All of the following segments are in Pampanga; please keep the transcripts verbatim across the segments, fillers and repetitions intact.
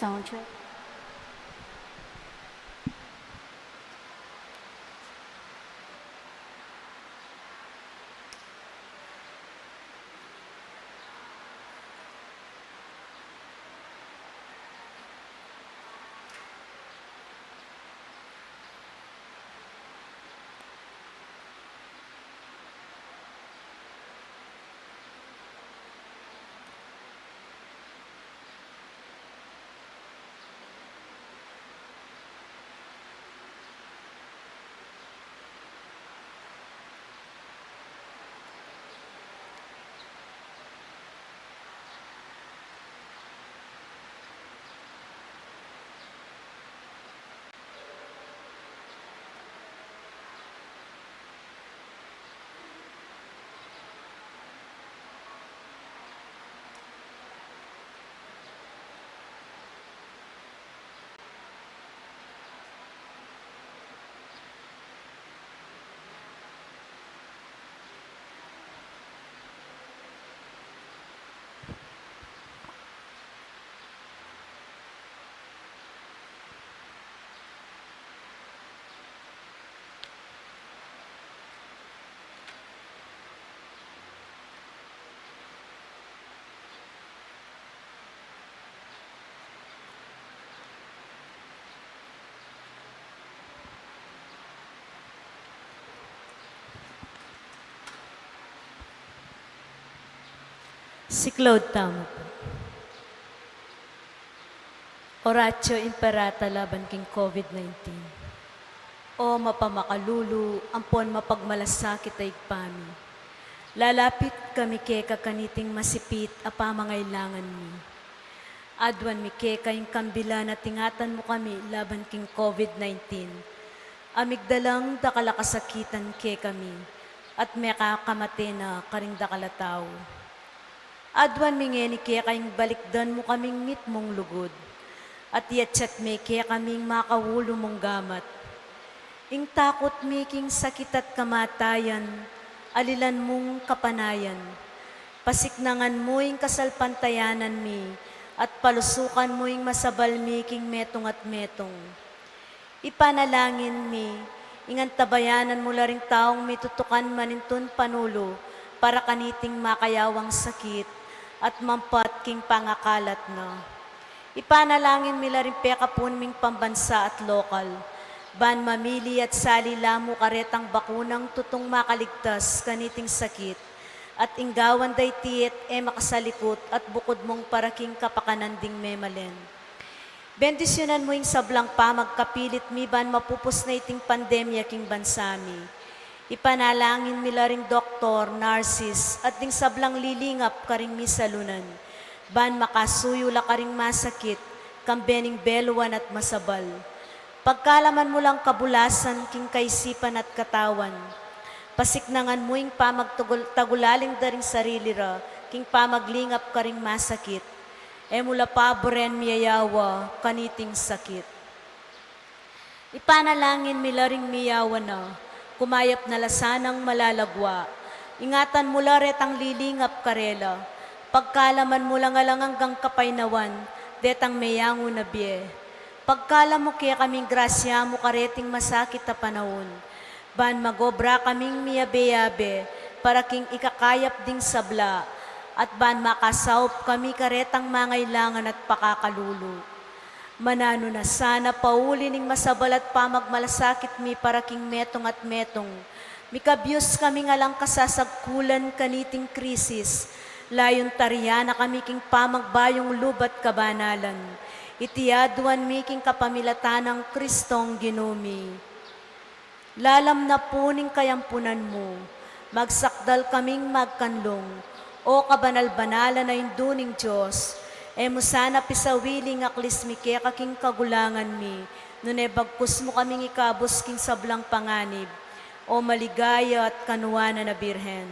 Sound check. Siklaud tamu pu. Oratio Imperata laban king COVID nineteen. O mapamakalulu ampon mapagmalasakit a Ibpa mi, lalapit kami keka kaniting masipit a pamangailangan mi. Aduan mi keka ing kambilan a ingatan mu kami laban king COVID nineteen, a migdalang dakal a kasakitan kekami, at mekakamate na karing dakal a tau. Aduan mi ngeni keka ing balikdan mu kaming mitmung lugud, at iyatyat me kekami ing makaulu mung gamat. Ing takut mi king sakit at kamatayan, alilan mung kapanayan. Pasiknangan mu ing kasalpantayanan mi, at palusukan mu ing masabal mi king metung at metung. Ipanalangin mi, ing antabayanan mu la ring taung mitutukan manintun panulu, para kaniting makayawang sakit, at mampat king pangakalat na. Ipanalangin mi la ring pekapun ming pambansa at lokal, ban mamili at sali la mu karetang bakunang tutung makaligtas kaniting sakit, at ing gawan da iti e makasalikut at bukud mung para king kapakanan ding memalen. Bendisyunan mu ing sablang pamagkapilit mi ban mapupus na iting pandemya king bansa mi. Ipanalangin mi la ring doktor, nurses, at ding sablang lilingap karing misalunan, ban makasuyu la karing masakit, kambe ning beluan at masabal. Pagkalaman mu lang kabulasan king kaisipan at katawan. Pasiknangan mu ing pamagtagul-, tagulaling da ring sarili ra, king pamaglingap karing masakit. E mu la paburen miyayawa kaniting sakit. Ipanalangin mi la ring miyawa na, kumayap na la sanang malalagwa. Ingatan mu la retang lilingap karela. Pagkalaman mu lang alang anggang kapaynawan detang meyangu na bie. Pagkalam mu kekaming grasya mu kareting masakit a panaun, ban magobra kaming miyabe-yabe para king ikakayap ding sabla, at ban makasaup kami karetang mangailangan at pakakalulu. Mananu na sana pauli ning masabal at pamagmalasakit mi para king metung at metung, mikabyus kaming alang kasasagkulan kaniting krisis, layun tarian na kami king pamagbayung lub at kabanalan. Iti aduan mi king kapamilatan nang Kristong Ginu mi. Lalam na pu ning kayampunan mu, magsakdal kaming magkanlung, O kabanal-banalan a Indu ning Dios, e mu sana pisawili ing aklis mi keka king kagulangan mi, nune bagkus mu kaming ikabus king sablang panganib, O maligaya at kanuanan a Birhen.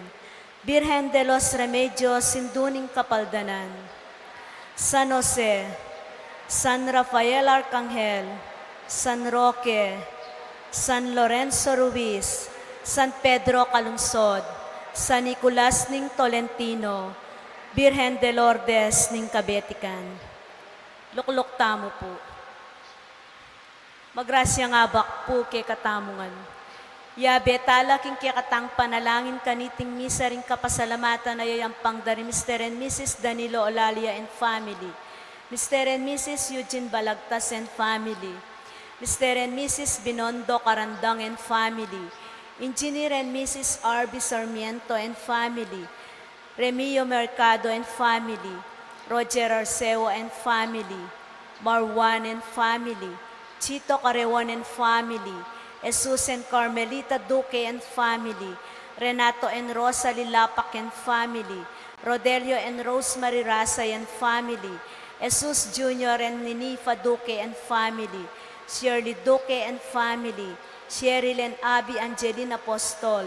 Birhen de los Remedios, Indu ning Kapaldanan. San Jose, San Rafael Arkanghel, San Roque, San Lorenzo Ruiz, San Pedro Calungsod, San Nicolas ning Tolentino, Birhen de Lourdes ning Kabetikan. Lukluk tamu pu. Magrasyang abak pu kekatamu ngan. Yabe tala king kekatang panalangin kaniting misa ring kapasalamatan a yayampang da ri Mister and Missus Danilo Olalia and family, Mister and Missus Eugene Balagtas and family, Mister and Missus Binondo Carandang and family, Engineer and Missus R B Sarmiento and family, Remio Mercado and family, Roger Arceo and family, Marwan and family, Chito Carreon and family, Jesus and Carmelita Duque and family, Renato and Rosa Lilapac and family, Rodelio and Rosemary Rasay and family, Jesus Junior and Ninifa Duque and family, Shirley Duque and family, Cheryl and Abby Angeline Apostol,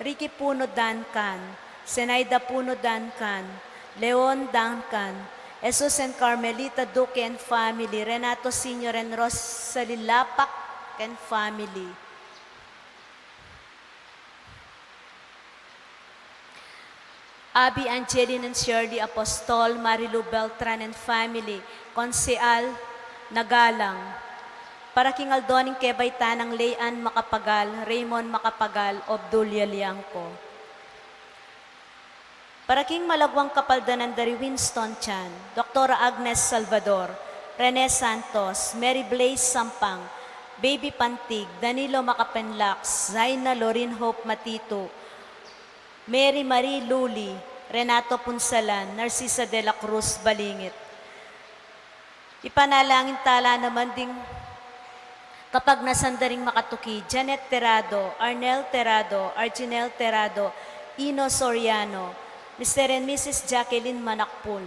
Ricky Puno Duncan, Zenaida Puno Duncan, Leon Duncan, Jesus and Carmelita Duque and family, Renato Senior and Rosalie Lapac and family. Abby Angeline and Shirley Apostol, Marilu Beltran and family, Konseal Nagalang. Para king aldo ning kebaitan nang Leanne Macapagal, Raymond Macapagal, Obdulia Liangco. Para king malaguang kapaldanan da ri Winston Chan, Doktora Agnes Salvador, Rene Santos, Mary Blaze Sampang, Baby Pantig, Danilo Macapenlax, Zaina Lorin Hope Matitu, Mary Marie Luli, Renato Punsalan, Narcisa de la Cruz Balingit. Ipanalangin tala naman ding kapagnasan da ring makatuki, Janet Terado, Arnel Terado, Arginel Terado, Ino Soriano, Mister and Missus Jacqueline Manakpul,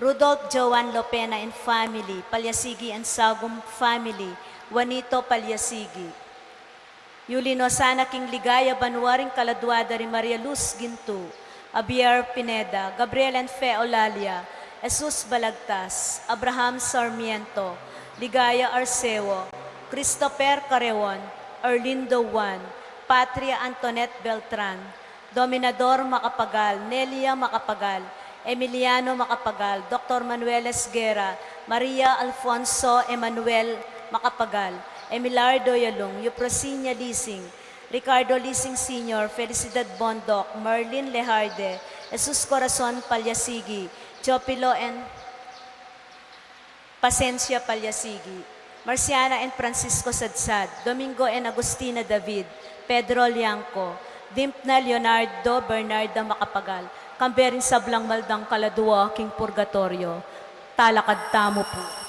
Rudolph Joan Lopena and family, Palyasigi and Sagum family, Juanito Palyasigi. Yuli no sana king ligaya banua ring kaladua da ri Maria Luz Gintu, Javier Pineda, Gabriel and Fe Olalia, Jesus Balagtas, Abraham Sarmiento, Ligaya Arceo, Christopher Carreon, Arlindo Juan, Patria Antoinette Beltran, Dominador Macapagal, Nelia Macapagal, Emiliano Macapagal, Doktor Manuel Esguerra, Maria Alfonso Emmanuel Macapagal, Emilardo Yalung, Eufrosinia Lising, Ricardo Lising Senior, Felicidad Bondoc, Marlene Lejarde, Jesus Corazon Palyasigi, Teofilo and Pasensia Palyasigi, Marciana and Francisco Sadsad, Domingo and Agustina David, Pedro Liangco, Dimpna Leonardo Bernarda Macapagal, kambe ring sablang maldang kaladua king purgatoryo. Talakad tamu pu.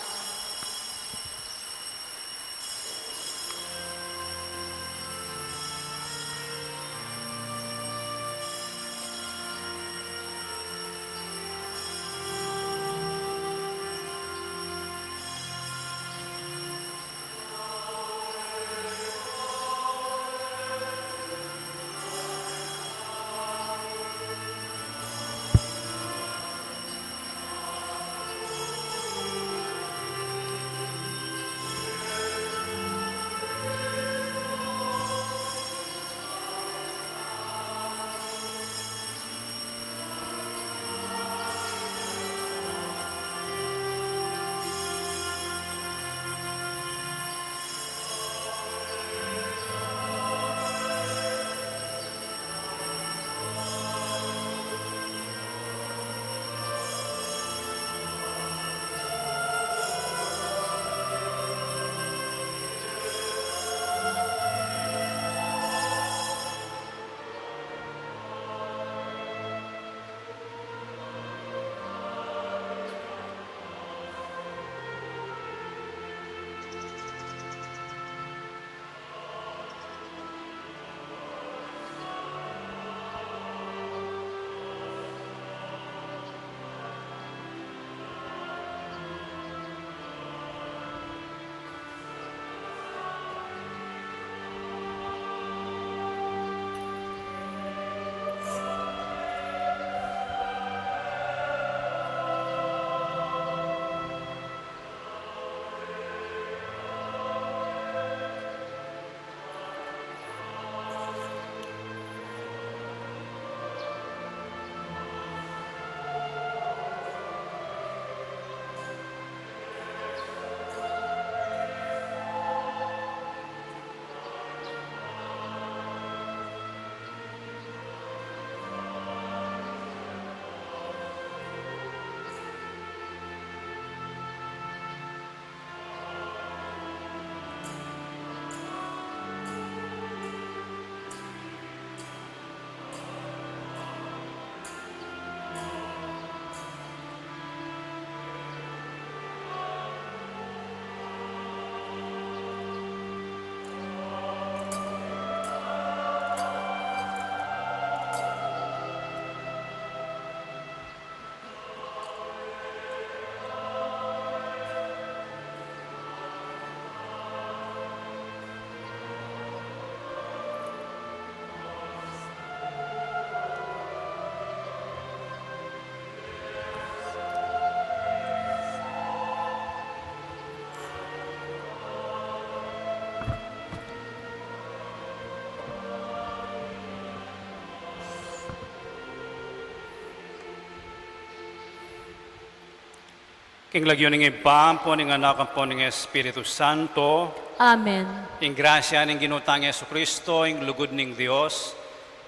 King lagyu ning Ibpa, ampo ning Anak, ampo ning Espiritu Santo. Amen. Ing grasya ning Ginu tang Jesucristo, ing lugud ning Dios,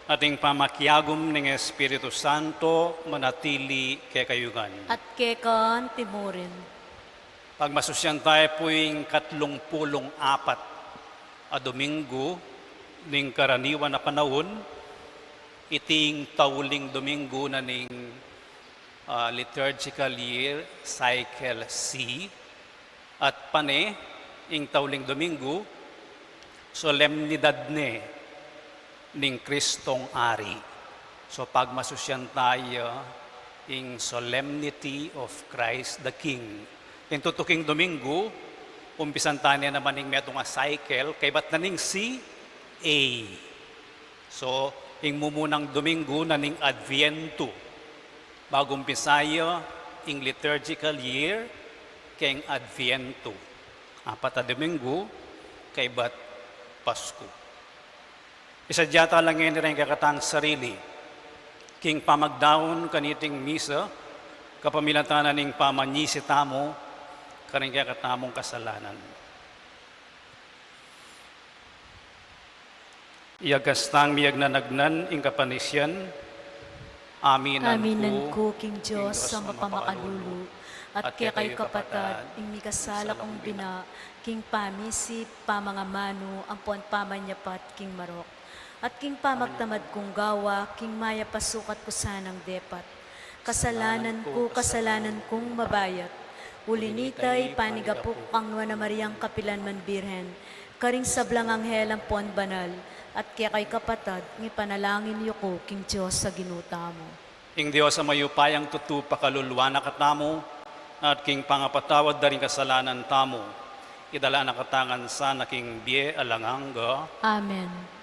at ing pamakiagum ning Espiritu Santo, manatili kekayu ngan. At keka anti murin. Pagmasusyan tayu pu ing katlung pulung apat a Dominggu ning karaniwan a panaun, iti ing tauling Dominggu na ning ah, liturgical year, cycle C, at pane, ing tauling Dominggu, solemnidad ne ning Kristong Ari. So, pagmasusyan tayu ing Solemnity of Christ the King. Ing tutuking Dominggu, umpisan tane naman ing metung a cycle, kaybat na ning C A. So, ing mumunang Dominggu na ning Adviento. Bagu umpisa ya ing liturgical year keng Adviento. Apat a Dominggu kaybat Pasku. Isadya ta la ngeni ring kekatang sarili king pamagdaun kaniting misa, kapamilatan na ning pamanyisi tamu karing kekatamung kasalanan. Iyagas tang miyagnanagnan ing kapanisian, aminan ku king Dios a mapamakalulu, at kekayu kapatad, ing mikasala kung bina, king pamisi, pamangamanu, ampon pamanyapat king marok, at king pamagtamad kung gawa, king mayap a sukat ku sanang depat. Kasalanan ku, kasalanan kung mabayat. Uli nita, ipanigapu ku kang Nuan a Mariang kapilan man Birhen, karing sablang anghel ampon banal, at kekayu kapatad, ngipanalangin yu ku king Dios a Ginu tamu. Ing Dios a mayupayang tutu pakaluluan na katamu, at king pangapatawad da ring kasalanan tamu, idala na katamu ngan sana king bie alang angga. Amen.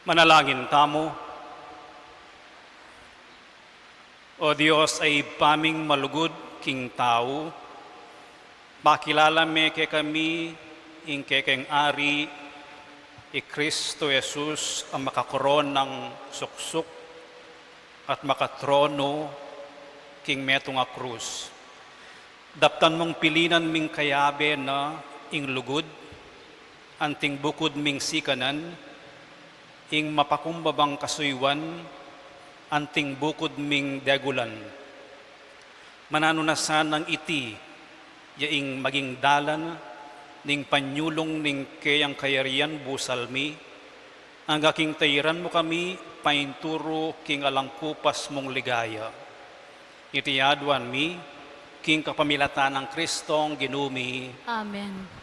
Manalangin tamu. O Dios, a Ibpa ming malugud king tau, pakilala me kekami ing kekeng Ari, i Kristo Jesus, a makakoronang suksuk at makatronu king metung a krus. Daptan mung pilinan ming kayabe na ing lugud, anting bukud ming sikanan, ing mapakumbabang kasuyuan, anting bukud ming degulan. Mananu na sanang iti ya ing maging dalan ning panyulung ning keyang kayarian busal mi, angga king tairan mu kami painturu king alang kupas mung ligaya. Iti aduan mi king kapamilatan nang Kristong Ginu mi. Amen.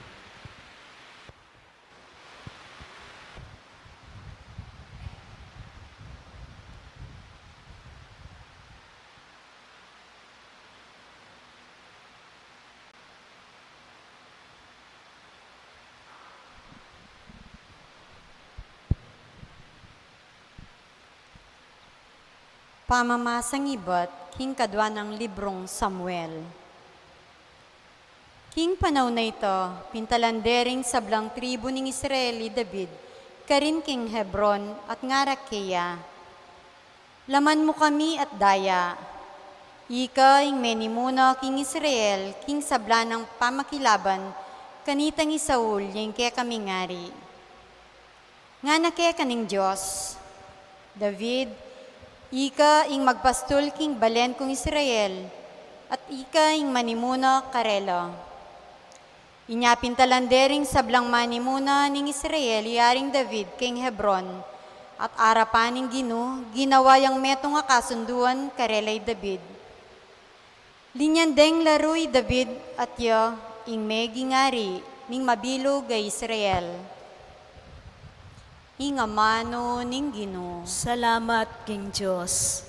Pamamasang ibat king kadua nang librung Samuel. King panaun a ita, pintalan de ring sablang tribu ning Israel i David karin king Hebron at ngara keya, "Laman mu kami at daya. Ika ing menimuna king Israel king sabla nang pamakilaban kanitang i Saul ya ing kekaming ari." Ngana keka ning Dios, "David, ika ing magpastul king balen kung Israel, at ika ing manimuna karela." Inya pintalan de ring sablang manimuna ning Israel i Aring David king Hebron, at arapan ning Ginu ginawa yang metung a kasunduan karela i David. Linyan deng laru i David at ya ing meging ari ning mabilug a Israel. Ing amanu ning Ginu. Salamat king Dios.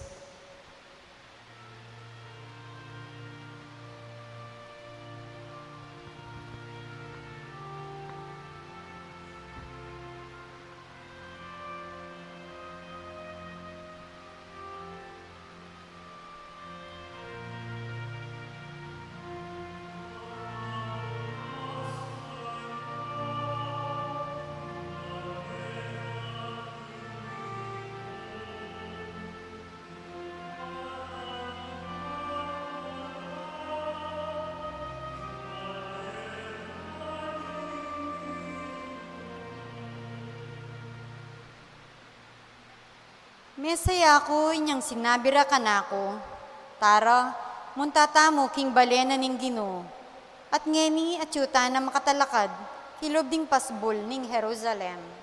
Mesaya ku inyang sinabi ra kanaku, "Tara, munta tamu king bale na ning Ginu, at ngeni atyu tana makatalakad kilub ding pasbul ning Jerusalem."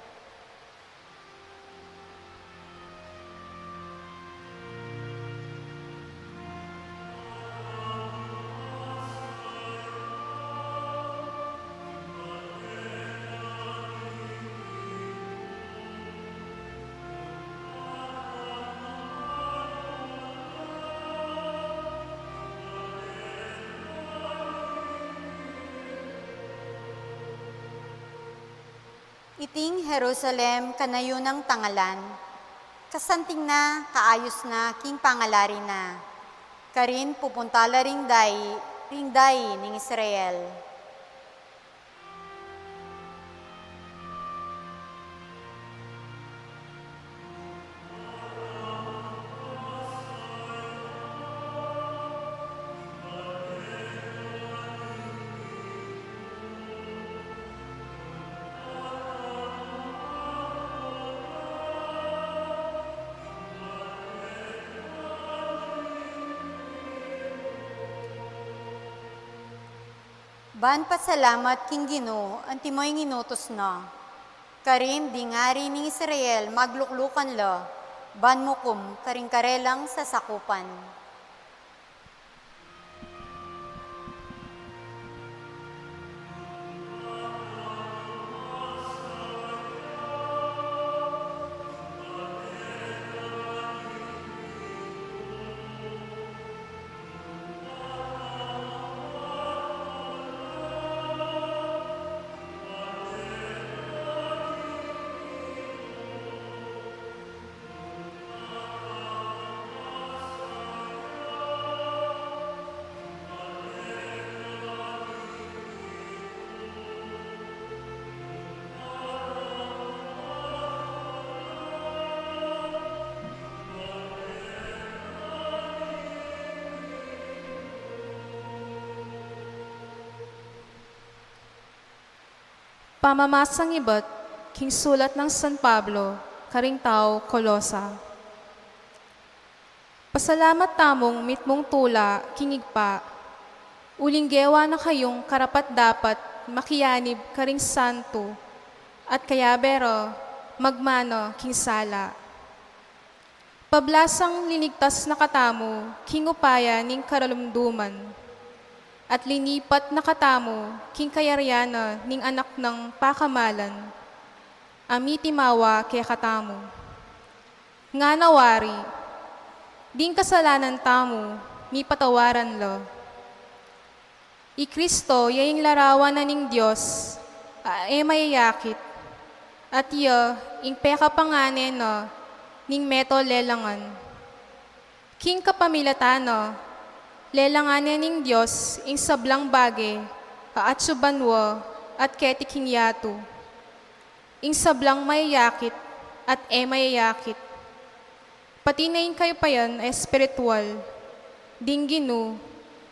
Iting Jerusalem, kanayu nang tangalan, kasanting na, kaayus na king pangalari na. Karin pupunta la ring dayi, ring dayi ning Israel. Ban pasalamat king Ginu, antimo ing inutus na. Karin ding ari ning Israel magluklukan la, ban mukum karing karelang sasakupan. Pamamasang ibat king sulat nang San Pablo karing tau Colosa. Pasalamat tamung mitmung tula king Ibpa, uling gewa na kayung karapat-dapat makianib karing santu, at kayabe ra magmana king sala. Pablasang linigtas na katamu king upaya ning karalumduman, at linipat na katamu king kayarian na ning Anak nang pakamalan, a mitimawa kekatamu. Ngana wari, ding kasalanan tamu, mipatawaran la. I Kristo ya ing larawan na ning Dios a e mayayakit, at ya ing pekapangane na ning meto lelangan. King kapamilatan na, lelangan ne ning Dios ing sablang bage a atsu banua at keti king yatu, ing sablang mayayakit at e mayayakit, pati na ing kayupayan a espiritual, ding ginu,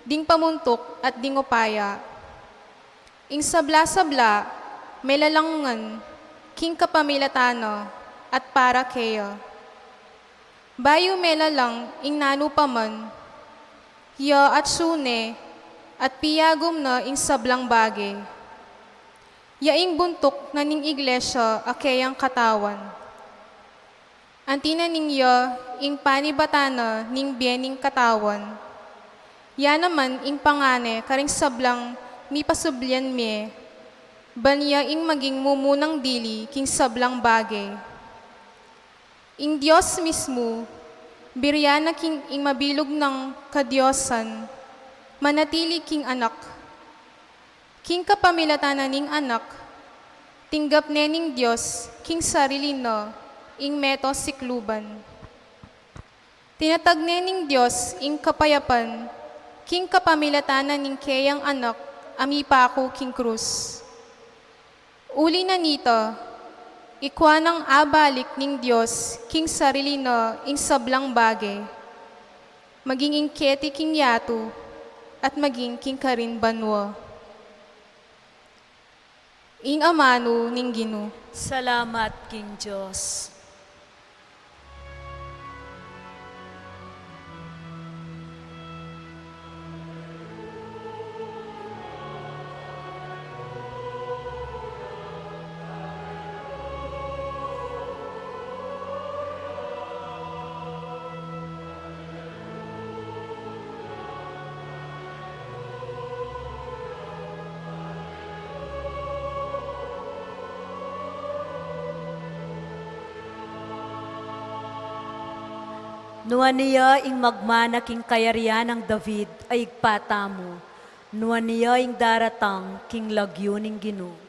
ding pamuntuk at ding upaya. Ing sabla-sabla, melalangan king kapamilatan na at para keya. Bayu melalang ing nanu pa man, ya atsu ne at piyagum na ing sablang bage. Ya ing buntuk na ning iglesia a keyang katawan. Anti na ning ya ing panibatan na ning bie ning katawan. Ya naman ing pangane karing sablang mipasublian mie, ban ya ing maging mumunang dili king sablang bage. Ing Dios mismu, birian na king ing mabilug nang kadiosan, manatili king Anak. King kapamilatan na ning Anak, tinggap ne ning Dios king sarili na ing meto sikluban. Tinatag ne ning Dios ing kapayapan king kapamilatan na ning keyang Anak a mipaku king krus. Uli na nita, ikua nang abalik ning Dios king sarili na ing sablang bage, maging ing keti king yatu at maging king karin banua. Ing amanu ning Ginu. Salamat king Dios. Nuan ya ing magmana king kayarian nang David a Ibpa tamu, nuan ya ing daratang king lagyu ning Ginu.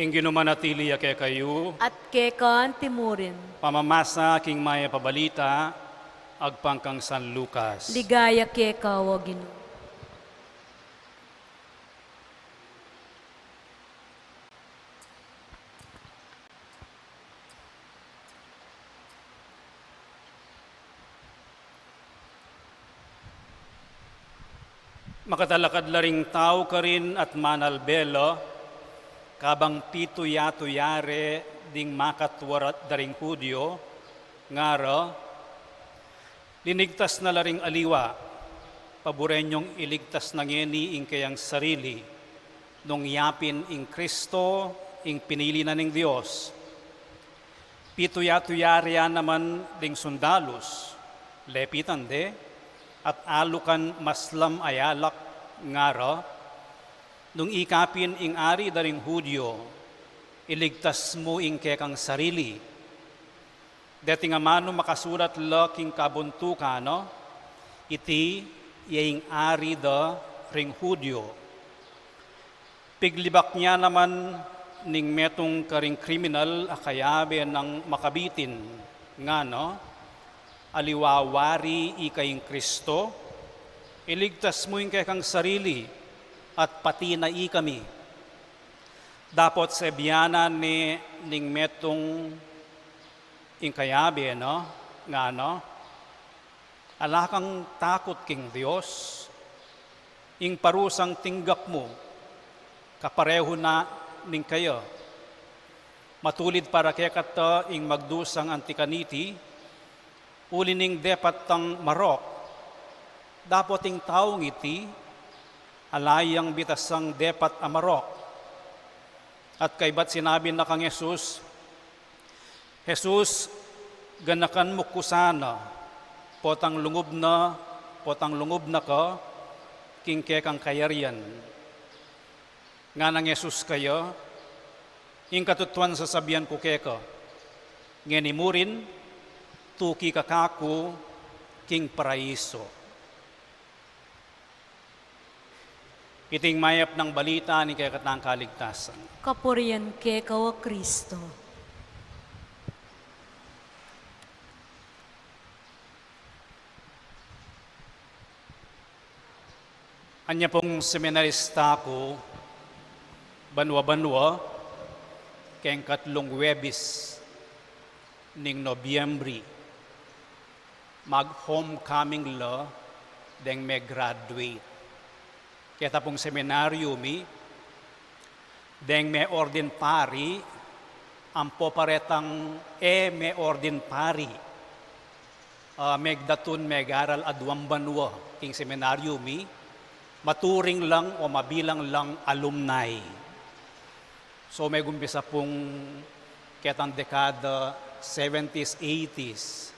Ing Ginu manatili ya kekayu. At keka antimurin. Pamamasa king Mayap a Balita agpang kang San Lucas. Ligaya keka, o Ginu. Makatalakad la ring tau karin at manalbe la, kabang pituya-tuya re ding makatua da ring Judio, ngara, linigtas na la ring aliwa, paburi nyung iligtas na ngeni ing keyang sarili, nung yapin ing Kristo, ing pinili na ning Dios. Pituya-tuya re ya naman ding sundalus, lepitan de, at alukan maslam a yalak, ngara, nung ikapin ing ari da ring Judio, iligtas mu ing kekang sarili. Deti ngan amanu makasulat la king kabuntukan na, iti iya ing ari da ring Judio. Piglibak ne naman ning metung karing kriminal a kayabe nang makabitin, ngana, "Aliwa wari ika ing Kristo, iligtas mu ing kekang sarili at pati na ikami." Dapot sebianan ne ning metung ing kayabe na, ngana, "Ala kang takut king Dios, ing parusang tinggap mu, kaparehu na ning kaya. Matulid para kekata ing magdusang anti kaniti, uli ning depat tang marok. Dapot ing taung iti, ala yang bitasang depat a marok." At kaybat sinabi na kang Jesus, "Jesus, ganakan mu ku sana, potang lungub na, potang lungub na ka king kekang kayarian." Nganang Jesus kaya, "Ing katutuan sasabian ku keka, ngeni mu rin, tuki ka kaku king paraiso." Iting mayap nang balita ning kekatang kaligtasan. Kapurian keka, o Kristo. Anya pung seminarista ku banwa-banwa, keng katlung Huwebes ning Nobyembre, mag-homecoming la deng me-graduate. Keta pung seminaryu mi, deng me-ordain pari, ampo pa retang e me-ordain pari, a, megdatun megaral aduang banua king seminaryu mi, maturing lang o mabilang lang alumni. So, megumpisa pung ketang dekada, seventies, eighties,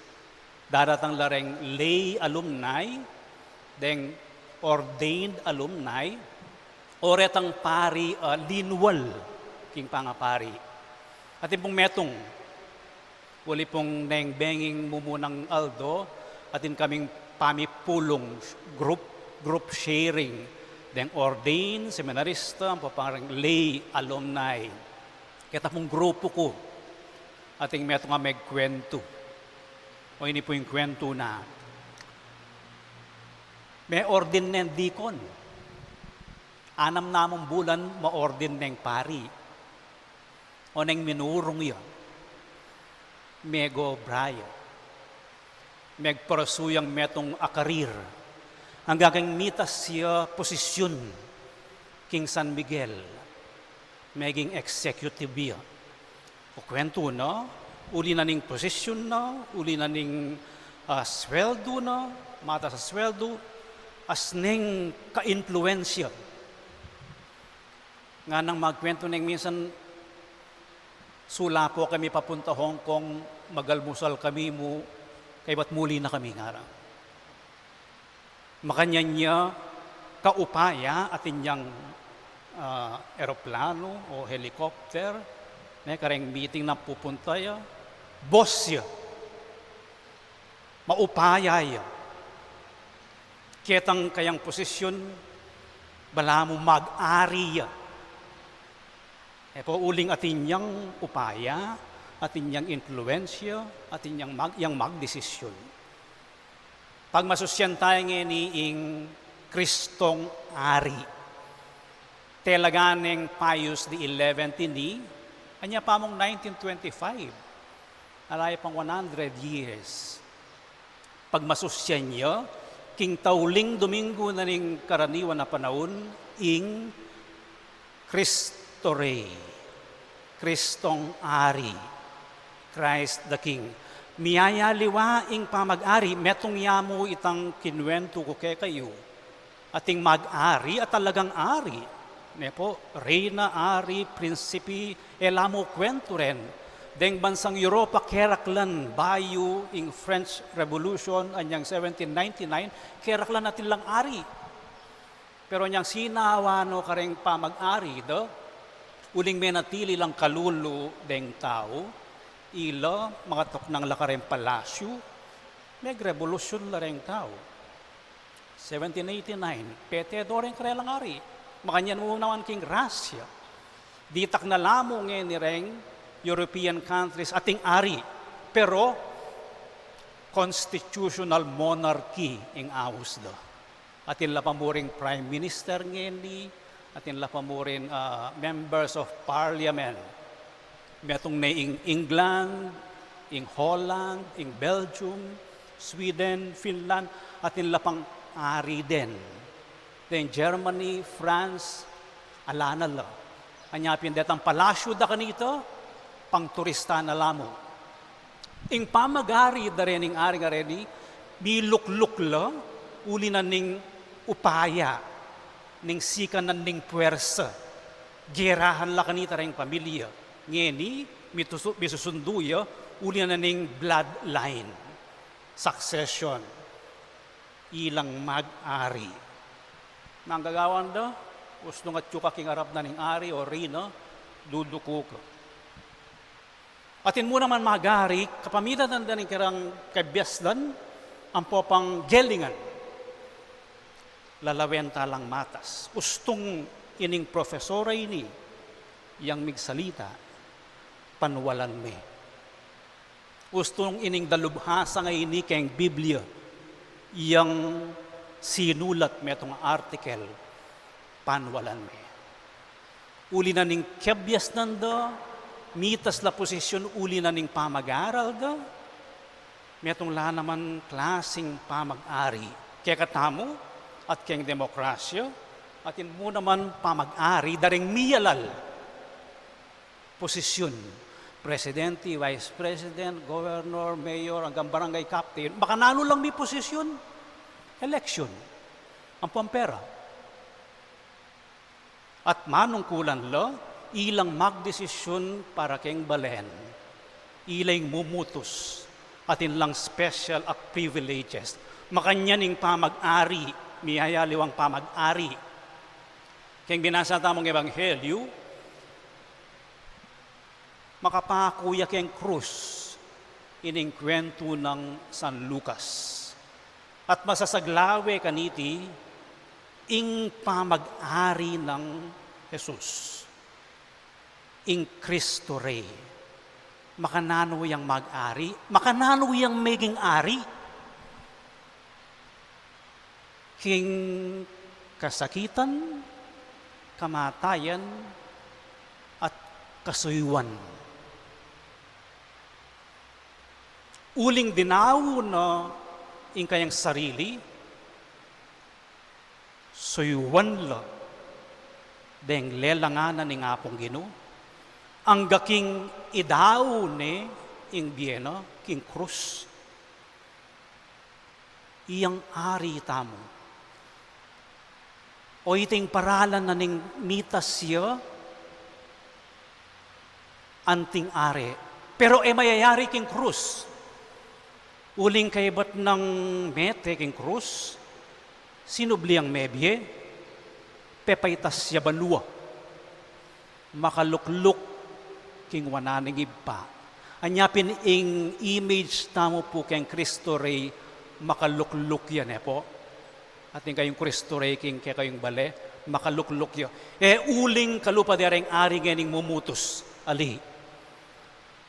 daratang la reng lay alumni, deng ordained alumni, o retang pari, a, linual king pangapari. Atin pung metung, uli pung neng benging mumunang aldo, atin kaming pamipulung, group, group sharing, deng ordained seminarista, ampo pa reng lay alumni. Keta pung grupu ku, atin metung a megkuwentu. O ini pu ing kuwentu na. Me-ordain neng dikon. Anam na mung bulan, ma-ordain neng pari. O neng minurung ya, megobra ya, megpursue yang metung a karir, anggang mitas ya posisyun king San Miguel, meging executive ya. O kuwentu na, uli na ning posisyun na, uli na ning, ah, sweldu na, matas a sweldu, as neng ka-impluwensya. Nganang magkuwentu neng minsan, sula pu kami papunta Hong Kong, mag-almusal kami mu, kaybat muli na kami, ngara. Makanyan ya kaupaya atin yang, ah, eroplano o helicopter, ne, kareng meeting na pupunta ya, boss ya. Maupaya ya. Ketang kayang posisyun, balamu mag-ari ya. E pu uling atin yang upaya, atin yang impluwensya, atin yang mag-, yang magdesisyun. Pagmasusyan taya ngeni ing Kristong Ari. Talaga neng Pius the eleventh ini, anya pa mung nineteen twenty-five. Ala ya pang one hundred years. Pagmasusyan ya, king tauling Dominggu na ning karaniwan a panaun, ing Cristo Rey, Kristong Ari, Christ the King. Miyayaliwa ing pamag-ari, metung ya mu itang kinuwentu ku kekayu. Atin mag-ari a talagang ari. Ne pu, reyna, ari, prinsipi, e la mu kuwentu ren. Deng bansang Europa, keraklan bayu ing French Revolution, anyang seventeen ninety-nine, keraklan atin lang ari. Pero anyang sinawa no kareng pamag-ari da, uling menatili lang kalulu deng tau, ila, mangatuknang la kareng palasyu, megrebolusyun la reng tau. Seventeen eighty-nine, pete do reng karelang ari. Makanyan mu naman king Russia. Ditak na la mu ngeni reng European countries ating ari. Pero constitutional monarchy ing aus da. Atin la pa mu ring prime minister ngeni, atin la pa mu ring, ah, members of parliament. Metung ne ing England, ing Holland, ing Belgium, Sweden, Finland, atin la pang ari den. Den Germany, France, ala na la. Anya pin detang palasyu da kanita, pang turista na la mu. Ing pamag-ari da rening ari a reni, milukluk la, uli na ning upaya, ning sikanan ning puersa. Gerahan la kanita reng pamilya. Ngeni, mitusu-, misusundu ya, uli na ning bloodline, succession, ilang mag-ari. Manggagawan da, ustung atyu ka king arap na ning ari o reyna, duduku ka. Atin mu naman mag-ari, kapamilatan da ning kerang kebiasnan, ampo pang gelingan. Lalawen ta lang matas. Ustung ining profesor a ini, yang migsalita, panwalan me. Ustung ining dalubhasa a ini keng Biblia, yang sinulat metung article, panwalan me. Uli na ning kebiasnan da, mitas la posisyun uli na ning pamag-aral da, metung la naman klasing pamag-ari. Kekatamu, at keng demokrasya, atin mu naman pamag-ari da ring miyalal posisyun. Presidente, vice president, governor, mayor, anggang barangay captain, makananu lang mi posisyun, election, ampo pera. At manungkulan la, ilang magdesisyun para keng balen. Ila ing mumutus, atin lang special a privileges. Makanyan ing pamag-ari, miyayaliwang pamag-ari. Keng binasa tamung ebanghelyu, makapaku ya keng krus, ining kwentu nang San Lucas. At masasaglawe kaniti, ing pamag-ari nang Jesus, ing Cristo Rey. Makananu yang mag-ari, makananu yang meging ari. King kasakitan, kamatayan, at kasuyuan. Uling dinaun na ing kayang sarili, suyuan la deng lelangan na ning Apung Ginu, angga king idaun ne ing bie na king krus. Iyang ari tamu. O iting paralan na ning mitas ya, anting ari. Pero e mayayari king krus. Uling kaybat nang mete king krus, sinubli yang mebie, pepaitas ya banua. Makalukluk king wanan ning Ibpa. Anya pin ing image tamu pu keng Cristo Rey, makalukluk ya, ne pu. Atin kayung Cristo Rey king kekayung bale, makalukluk ya. E uling kalupa de reng ari ngening mumutus, ali.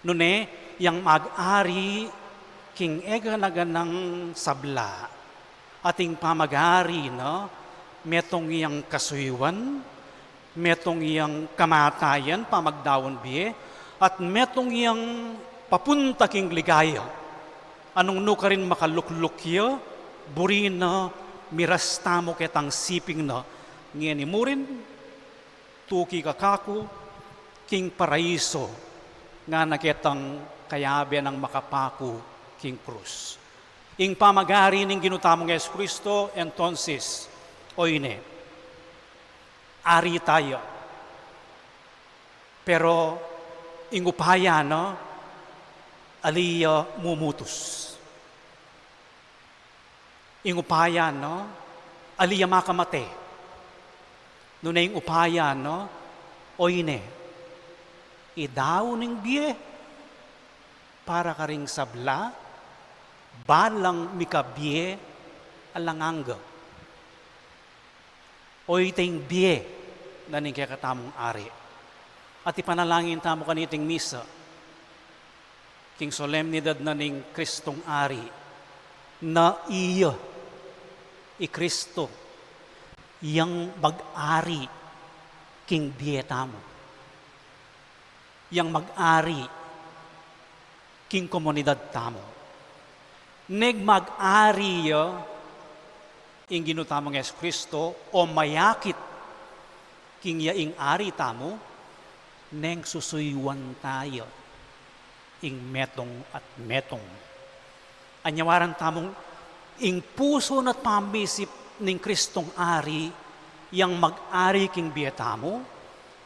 Nune, yang mag-ari king eganaganang sabla, ating pamag-ari na, metung yang kasuyuan, metung yang kamatayan, pamagdaun bie, at metung yang papunta king ligaya. Anung nukarin makalukluk ya, buri na miras tamu ketang siping na, ngeni murin, tuki ka kaku king paraiso, ngana ketang kayabe nang makapaku king krus. Ing pamag-ari ning Ginu tamung Jesucristo, entonces, oyne, ari taya. Pero ing upaya na, ali ya mumutus. Ing upaya na, ali ya makamate. Nune ing upaya na, oyne, idaun ing bie para karing sabla, balang mikabie alang angga. O iting bie na ning kekatamung Ari. At ipanalangin tamu kaniting misa, king solemnidad na ning Kristong Ari, na iya, i Kristo, yang mag-ari king bie tamu, yang mag-ari king komunidad tamu. Neng mag-ari ya ing Ginu tamung Jesucristo, o mayakit king ya ing Ari tamu, neng susuyuan ta ya ing metung at metung. Anyawaran tamung ing pusu at pamisip ning Kristong Ari, yang mag-ari king bie tamu,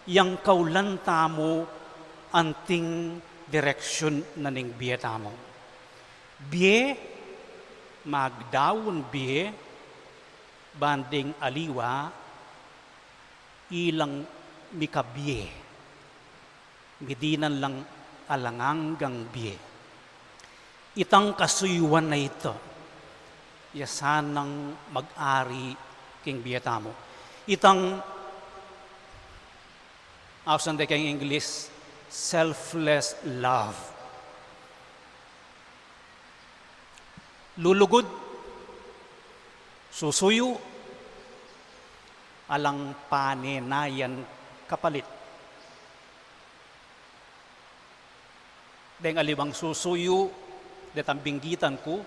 yang kaulan tamu anting direksyun na ning bie tamu. Bie, magdaun bie, ban ding aliwa, ilang mikabie, midinan lang alang anggang bie. Itang kasuyuan a ita, ya sanang mag-ari king bie tamu. Itang, ausan de keng English, selfless love. Lulugud, susuyu, alang panenayan kapalit. Deng aliwang susuyu, detang binggitan ku,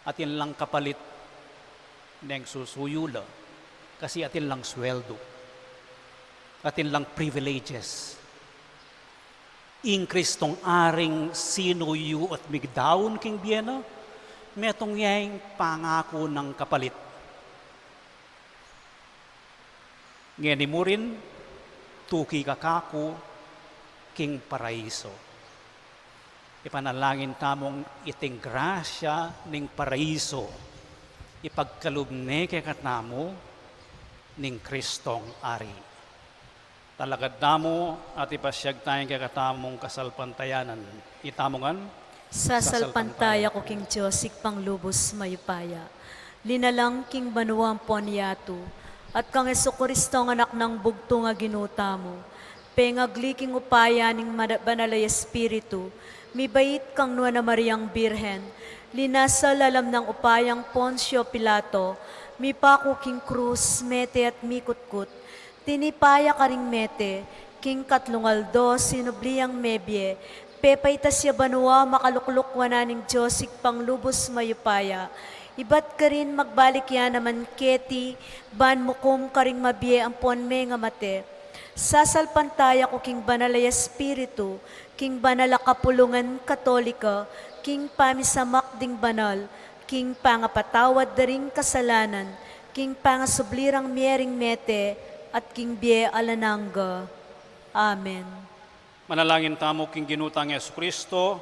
atin lang kapalit neng susuyu la, kasi atin lang sweldo, atin lang privileges. Ing Kristong Aring sinuyu at migdaun king bie na, metung ya ing pangaku nang kapalit. Ngeni mu rin, tuki ka kaku king paraiso. Ipanalangin tamung iting grasya ning paraiso ipagkalub ne kekatamu ning Kristong Ari. Talakad tamu at ipasyag taya ing kekatamung kasalpantayanan. Itamu ngan. Sasalpantaya ku king Dios, Ibpang lubus mayupaya, linalang king banua ampon yatu, at kang Jesucristo a Anak nang bugtung a Ginu tamu, pengagli king upaya ning mada-, Banal a Espiritu, mibait kang Nuan a Mariang Birhen, linasa lalam nang upayang Poncio Pilato, mipaku king krus, mete at mikutkut, tinipa ya karing mete, king katlung aldo sinubli yang mebie, pepaitas ya banua, makalukluk wanan ning Dios Ibpang lubus mayupaya, ibat karin magbalik ya naman keti, ban mukum karing mabie ampon mengamate. Sasalpantaya ku king Banal a Espiritu, king banal a kapulungan Katolika, king pamisamak ding banal, king pangapatawad da ring kasalanan, king pangasubli rang mie ring mete, at king bie alang angga. Amen. Manalangin tamu king Ginu tang Jesucristo,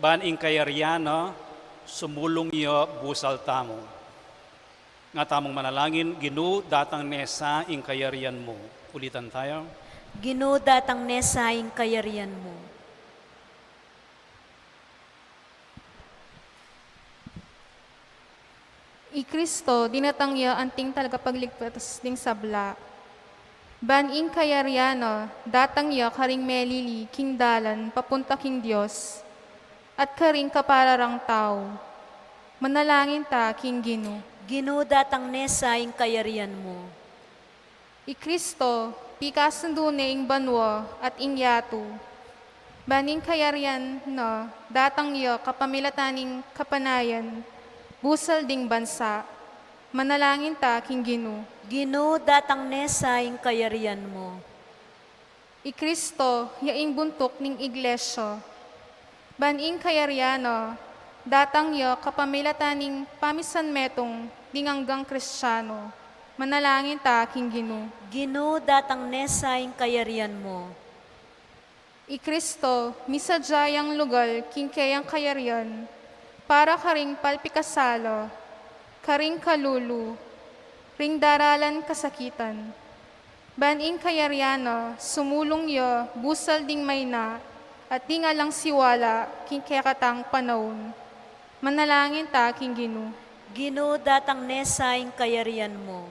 ban ing kayarian na sumulung ya busal tamu. Nga tamung manalangin, Ginu, datang ne sa ing kayarian mu. Ulitan taya. Ginu, datang ne sa ing kayarian mu. I Kristo, dinatang ya anting talagapagligtas ding sabla. Ban ing kayarian na, datang ya karing melili king dalan papunta king Dios, at karing kapara rang tau. Manalangin ta king Ginu. Ginu, datang ne sa ing kayarian mu. I Kristo, pikasundu ne ing banua at ing yatu. Ban ing kayarian na, datang ya kapamilatan ning kapanayan, busal ding bansa. Manalangin ta king Ginu. Ginu, datang ne sa ing kayarian mu. I Kristo, ya ing buntuk ning Iglesia. Ban ing kayarian na, datang ya kapamilatan ning pamisanmetung ding anggang Kristiano. Manalangin ta king Ginu. Ginu, datang ne sa ing kayarian mu. I Kristo, misadya yang lugal king keyang kayarian, para karing palpikasala, karing kalulu, ring daralan kasakitan. Ban ing kayarian na, sumulung ya busal ding maina, at ding alang siwala king kekatang panaun. Manalangin ta king Ginu. Ginu, datang ne sa ing kayarian mu.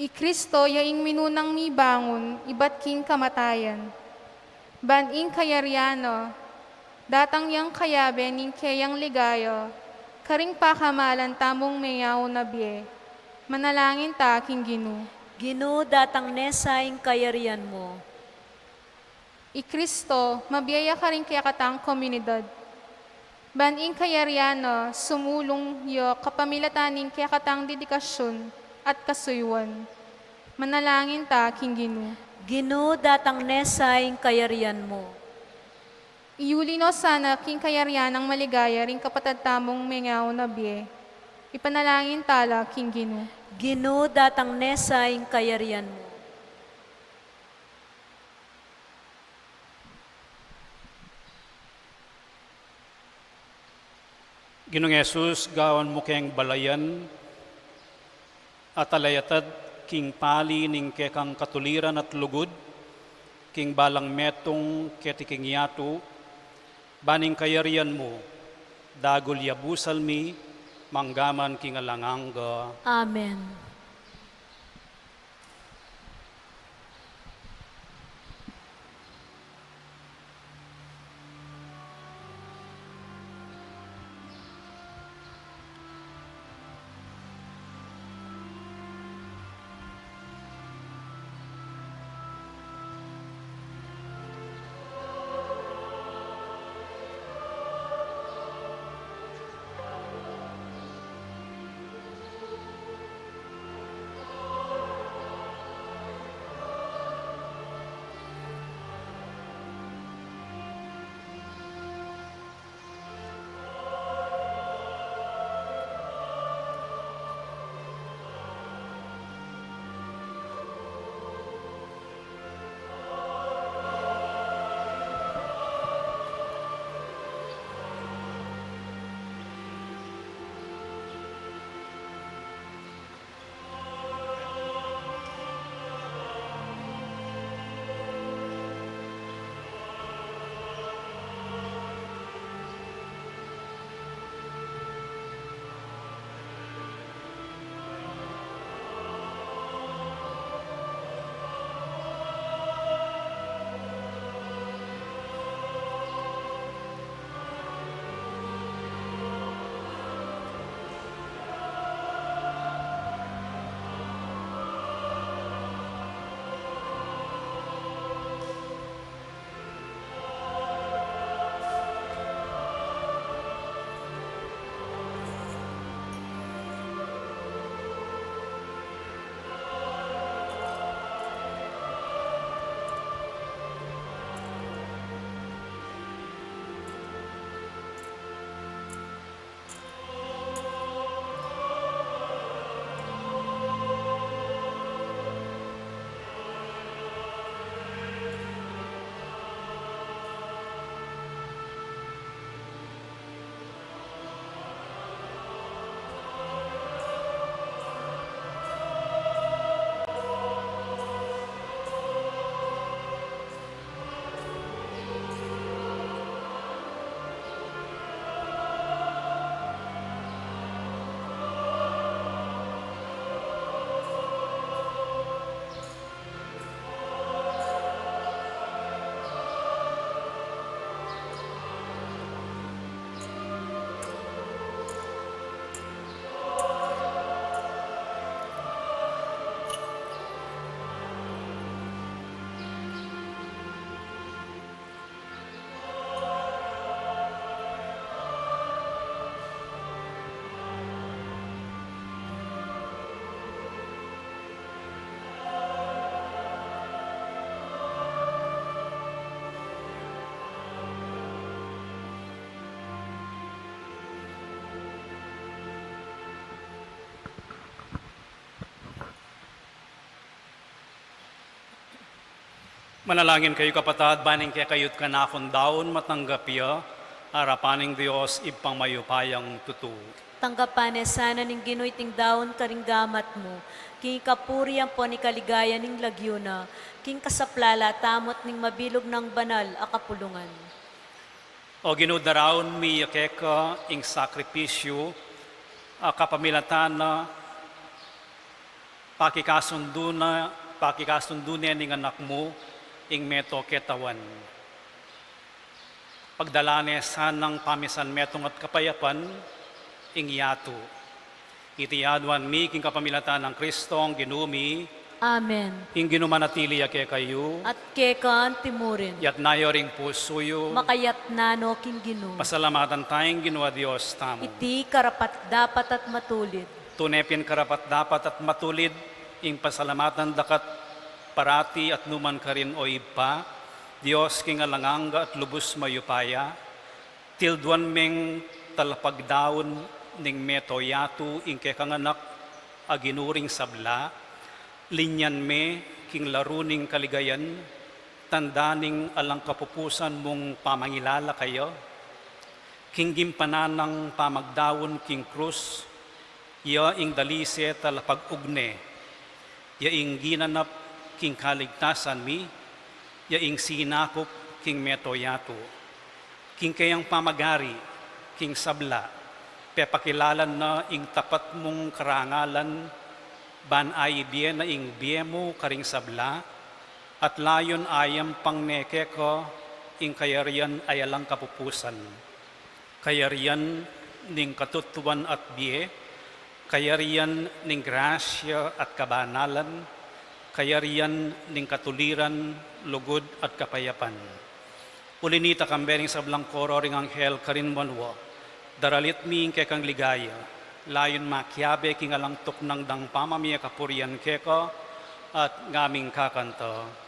I Kristo ya ing minunang mibangun ibat king kamatayan. Ban ing kayarian na, datang yang kayabe ning keyang ligaya, karing pakamalan tamung mengauna bie. Manalangin ta king Ginu. Ginu, datang ne sa ing kayarian mu. I Kristo, mabie ya karing kekatang komunidad. Ban ing kayarian na sumulung ya kapamilatan ning kekatang dedikasyun at kasuyuan. Manalangin ta king Ginu. Ginu, datang ne sa ing kayarian mu. Iyuli no sana king kayarian nang maligaya ring kapatad tamung mengauna bie. Ipanalangin ta la king Ginu. Ginu, datang ne sa ing kayarian mu. Ginung Jesus, gawan mu keng balayan at alayatad king pali ning kekang katuliran at lugud, king balang metung keti king yatu, ban ing kayarian mu, dagul ya busal mi, manggaman king alang angga. Amen. Manalangin kayu, kapatad, ban ing kekayu't kanakung daun matanggap ya arapan ning Dios Ibpang mayupayang tutu. Tanggapan ne sana ning Ginu iting daun karing gamat mu, king ikapuri ampon ikaligaya ning lagyu na, king kasaplalan tamu't ning mabilug nang banal a kapulungan. O Ginu, daraun mi ya keka ing sakripisyu a kapamilatan na Pakikasundu na, pakikasundu ne ning Anak mu ing meto ketawan. Pagdalan ne sanang pamisan metung at kapayapan ing yatu. Iti aduan mi king kapamilatan nang Kristong Ginu mi. Amen. Ing Ginu manatili ya kekayu. At keka antimurin. Yatna yu ring pusu yu. Makayatna no king Ginu. Pasalamatan taya ing Ginu a Dios tamu. Iti karapat-dapat at matulid. Tune pin karapat-dapat at matulid ing pasalamatan da ka parati at nukarin man, o Ibpa, Dios king alang angga at lubus mayupaya. Tilduan meng talapagdaun ning meto yatu ing kekang Anak a Ginu ring sabla, linyan me king laru ning kaligayan, tanda ning alang kapupusan mung pamangilala kaya, king gimpanan nang pamagdaun king krus, ya ing dalise talapag-ugne, ya ing ginanap king kaligtasan mi, ya ing sinakup king meto yatu. King keyang pamagari king sabla, pepakilalan na ing tapat mung karangalan, ban aibie na ing bie mu karing sabla, at layun ayampang ne keka ing kayarian a alang kapupusan, kayarian ning katutuan at bie, kayarian ning grasya at kabanalan, kayarian ning katuliran, lugud at kapayapan. Uli nita, kambe ning sablang koro ring anghel karin banua, daralit mi ing kekang ligaya, layun makiabe king alang tuknang dang pamamie kapurian keka, at ngaming kakanta.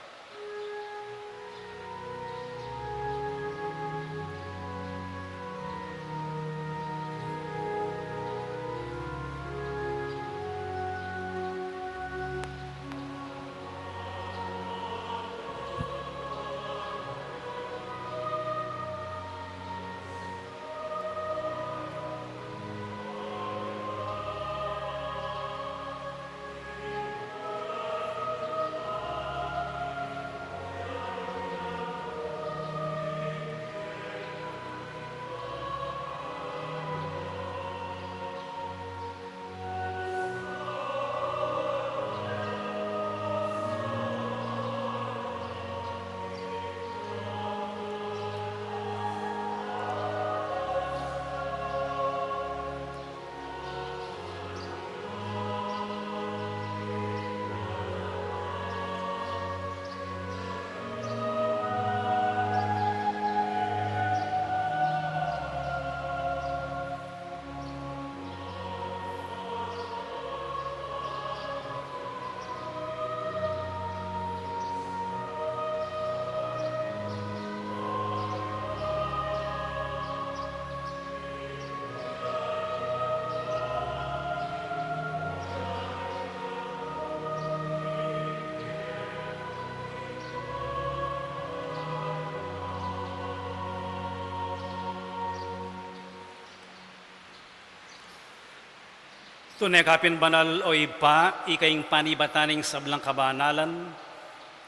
Tune ka pin banal, o Ibpa, ika ing panibatan ning sablang kabanalan.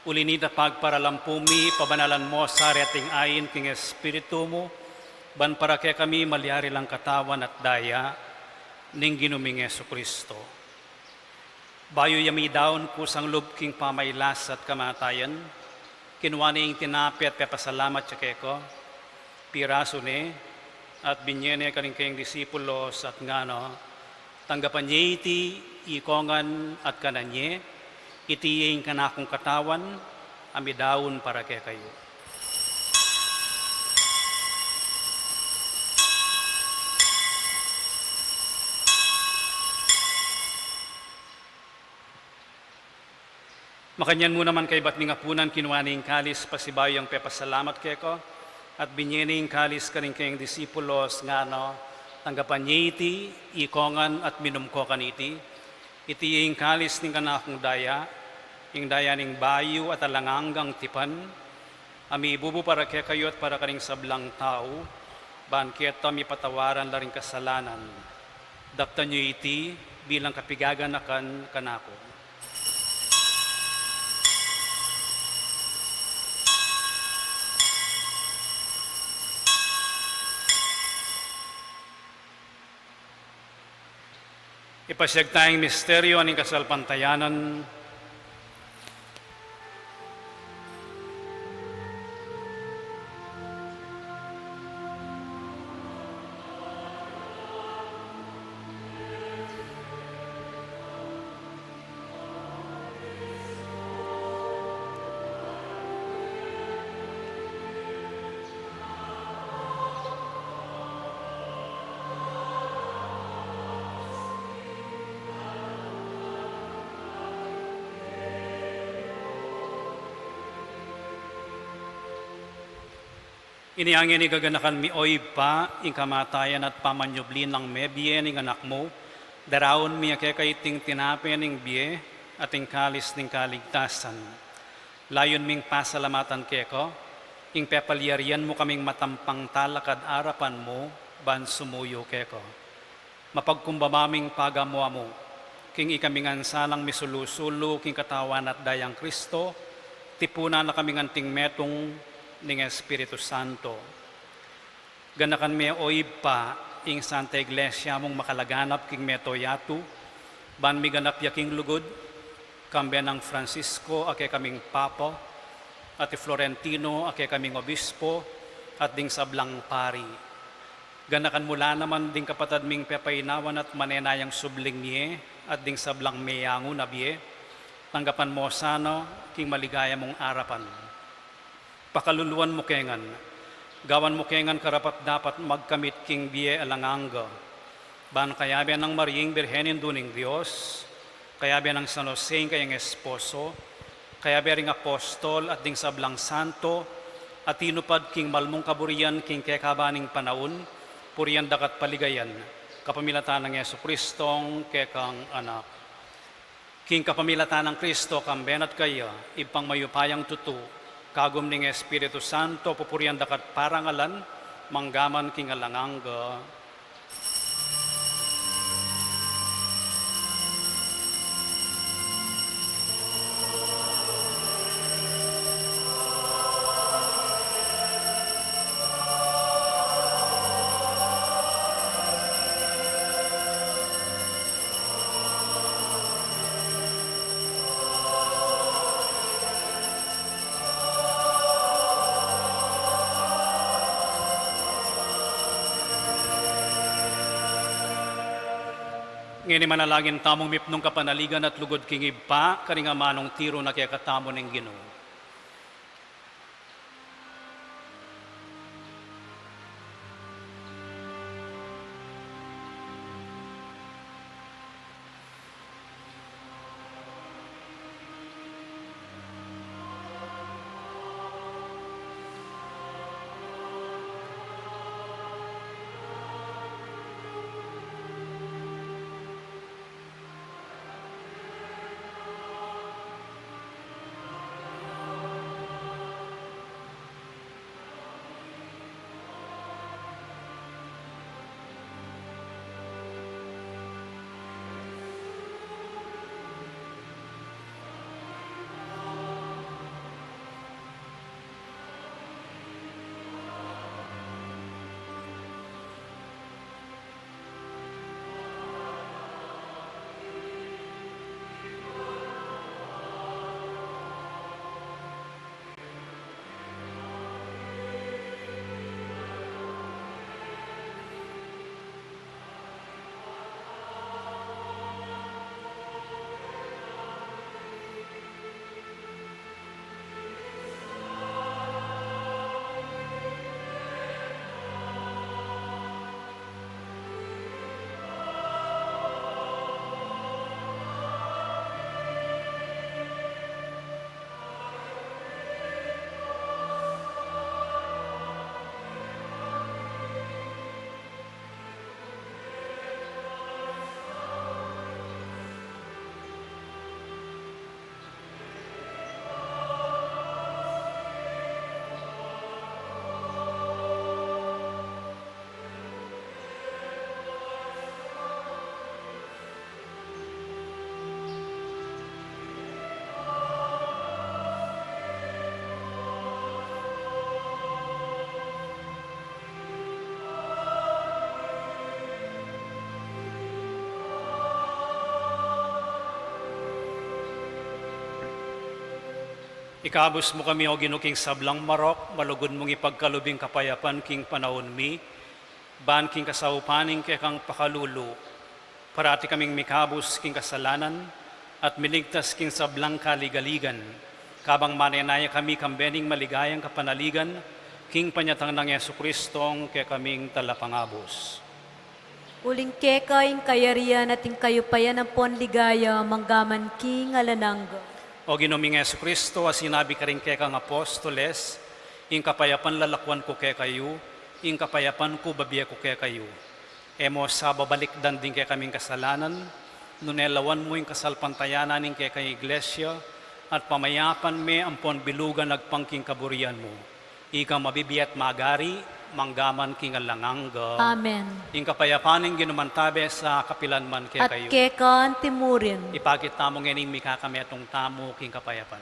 Uli nita, pagparalampu mi, pabanalan mo sa reting ain king Espiritu mu, ban para kekami malyari lang katawan at daya ning Ginu ming Jesucristo. Bayu ya midaun kusang lub king pamailas at kamatayan, kinua ne ing tinape at pepasalamat ya keka, pirasu ne, at binye ne karing kayang disipulos at ngana, tanggapan ye iti ikongan at kanan ye, iti ing kanakung katawan a midaun para kekayu. Makanyan mu naman kaybat ning apunan, kinua ne ing kalis, pasibayu yang pepasalamat keka, at binye ne ing kalis karing kayang disipulos, ngana, tanggapan ye iti ikongan at minum ko kaniti, iti ing kalis ning kanakung daya, ing daya ning bayu at alang anggang tipan, a mibubu para kekayu at para karing sablang tau, ban keta mipatawaran la ring kasalanan. Daptan yu iti bilang kapigaganakan kanaku. Ipasiag taya ing misteryo ning kasalpantayanan. Inya ngeni, gaganakan mi, O Ibpa, ing kamatayan at pamanyubli nang mebie ning Anak mu, daraun mi keka iting tinape ning bie at ing kalis ning kaligtasan. Layun ming pasalamatan keka ing pepalyarian mu kaming matampang talakad arapan mu ban sumuyu keka. Mapagkumbaba ming pagamu-amu king ikami ngan sanang misulu-sulu king Katawan at Dayang Kristo, tipunan na kaming anting metung ning Espiritu Santo. Ganakan me, O Ibpa, ing Santa Iglesia mung makalaganap king mabilug a yatu, ban miganap ya king lugud, kambe nang Francisco a kekaming Papa, at i Florentino a kekaming Obispo, at ding sablang pari. Ganakan mu la naman ding kapatad ming pepainawan at manenayang subling mie, at ding sablang meyangu na bie, tanggapan mu sana king maligaya mung arapan. Pakaluluan mu ke ngan, gawan mu ke ngan karapat-dapat magkamit king bie alang angga. Ban kayabe nang Mariang Birhen, Indu ning Dios, kayabe nang San Jose ing kayang esposo, kayabe ring apostol at ding sablang santo a tinupad king malmung kaburian king kekaban ning panaun, purian daka at paligayan, kapamilatan nang Jesucristong kekang Anak. King kapamilatan nang Kristo, kambe na at kaya, Ibpang mayupayang tutu, kagum ning Espiritu Santo, pupurian daka at parangalan, mangga man king alang angga. Ngeni manalangin tamung mipnung kapanaligan at lugud king Ibpa, karing amanung tiru na kekatamu ning Ginu. Ikabus mu kami, O Ginu, king sablang marok, malugud mung ipagkalub ing kapayapan king panaun mi, ban king kasaupan ning kekang pakalulu, parati kaming mikabus king kasalanan, at miligtas king sablang kaligaligan, kabang manenaya kami kambe ning maligayang kapanaligan, king panyatang nang Jesucristo, ing kekaming Talapangabus. Uling keka ing kayarian at ing kayupayan ampon ligaya, manggaman king alang angga. O Ginu ming Jesucristo, a sinabi karing kekang apostoles, ing kapayapan lalakwan ku kekayu, ing kapayapan ku bibie ku kekayu. E mu sa babalikdan ding kekaming kasalanan, nune lawan mu ing kasalpantayanan ning kekang Iglesia, at pamayapan me ampon bilugan agpang king kaburian mu. Ika a mabibie at magari, manggaman king alang angga. Amen. Ing kapayapan ning Ginu mantabe sa kapilan man kekayu. At keka antimurin. Ipakit tamu ngening mikakametung tamu king kapayapan.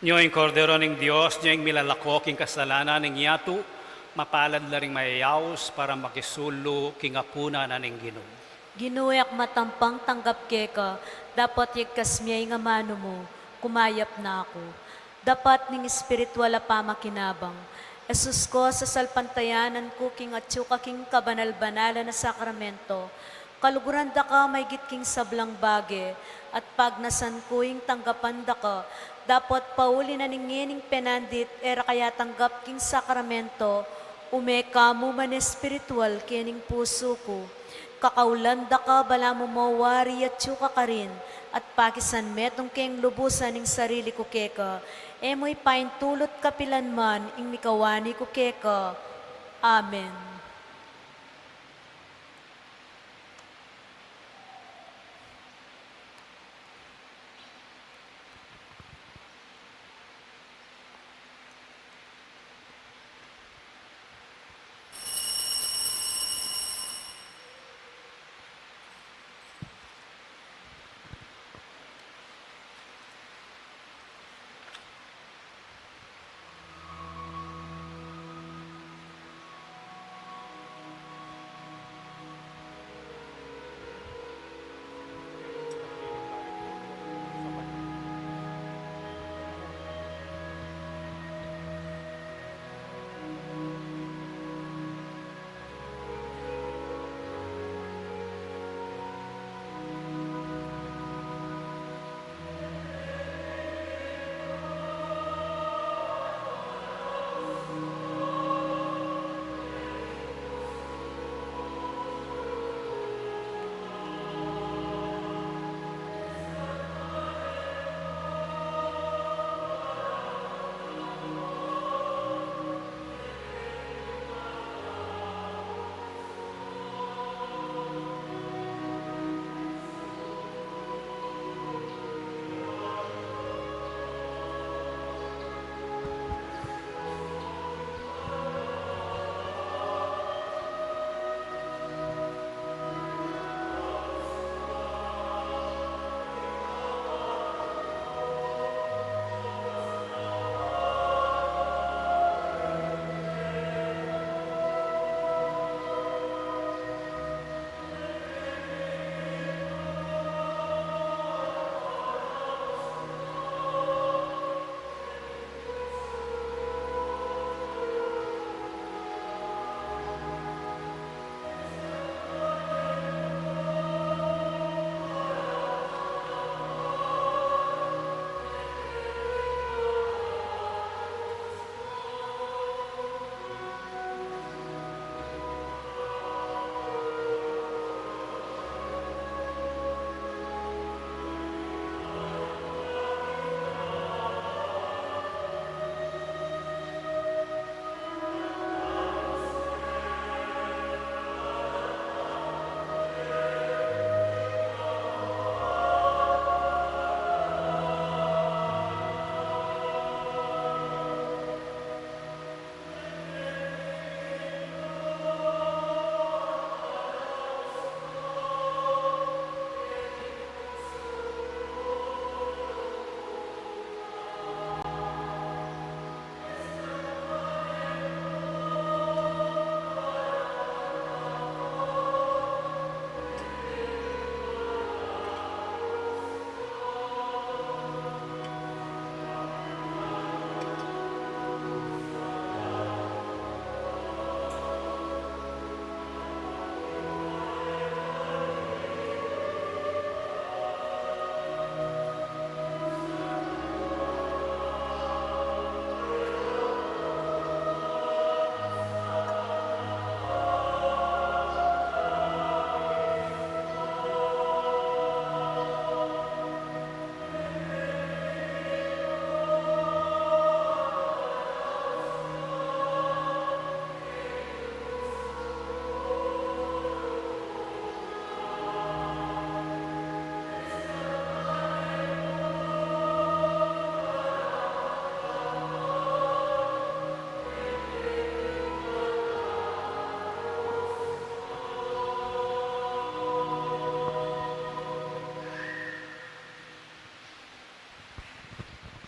Nyo ing Kordero ning Dios, nyo ing milalako king kasalanan ning yatu, mapalad la ring mayayaus para makisulu king apunan na ning Ginu. Ginu, e ku matampang tanggap keka, dapot yagkas me ing amanu mu, kumayap na ku. Dapat ning espiritual a pamakinabang, Jesus ku, sasalpantayanan ku king atyu ka king kabanal-banalan a sakramento, kaluguran da ka maygit king sablang bage, at pagnasan ku ing tanggapan da ka, dapot pauli na ning ngening penandit e ra ka yatanggap king sakramento, ume ka mu man espiritual kening pusu ku. Kakaulan da ka balamu mo wari atyu ka karin, at pakisan metung keng lubusan ing sarili ku keka, e mu ipaintulut kapilan man ing mikawani ku keka. Amen.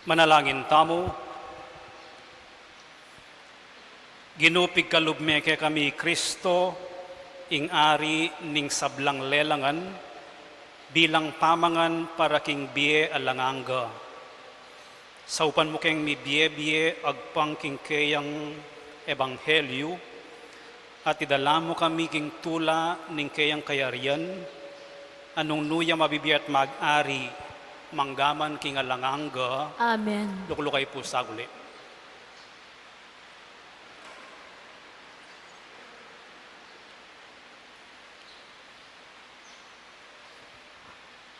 Manalangin tamu. Ginu, pigkalub me kekami i Kristo, ing Ari ning sablang lelangan, bilang pamangan para king bie alang angga. Saupan mu keng mibie-bie agpang king keyang ebanghelyu, at idala mu kami king tula ning keyang kayarian, a nung nu ya mabibie at mag-ari, manggaman king alang angga. Amen. Lukluk kayu pu saguli.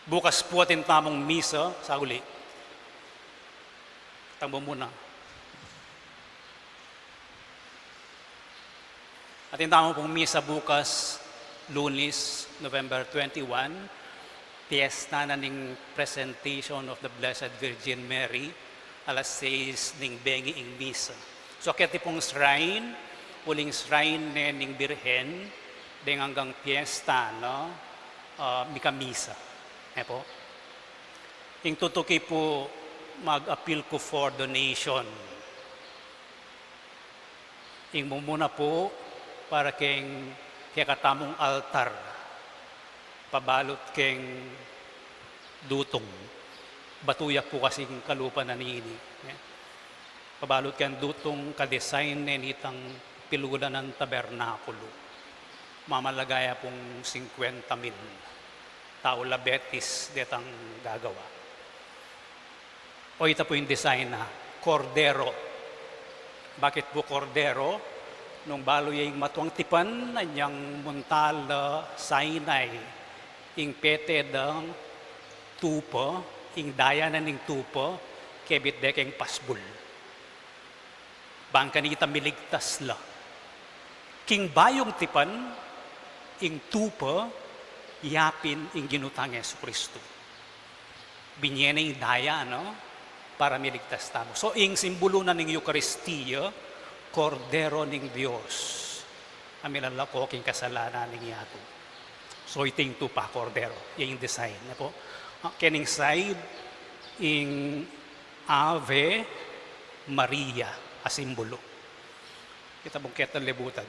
Bukas pu atin tamung misa, saguli. Tambu muna. Atin tamu pung misa bukas, Lunes, November twenty-one, piyesta na ning Presentation of the Blessed Virgin Mary, alas sais ning bengi ing misa. So, keti pung shrine, uling shrine ne ning Birhen, deng anggang piyesta, no? Ah, mikamisa. E pu? Ing tutuki pu, mag-appeal ku for donation. Ing mumuna pu, para keng kekatamung altar, pabalut keng dutung. Batu ya pu kasing kalupa na nini, e. Pabalut keng dutung, ka-design ne nitang pilulan nang tabernakulu. Mamalagaya pung singkwenta mil. Tau la Betis detang gagawa. O, ita pu ing design na, kordero. Bakit pu kordero? Nung balu ya ing matuang tipan, anyang munta la Sinai, ing pete dang tupa, ing daya na ning tupa, kebit de keng pasbul. Bang kanita miligtas la. King bayung tipan, ing tupa, yapin ing Ginu tang Jesucristo. Binye ne ing daya, no? Para miligtas tamu. So, ing simbulu na ning Eukaristia, Kordero ning Dios, a milalako king kasalanan ning yatu. So, iti ing tupa kordero, ya ing design, ne pu? A, kening side, ing Ave Maria a simbulu. Ita pung ketang libutan.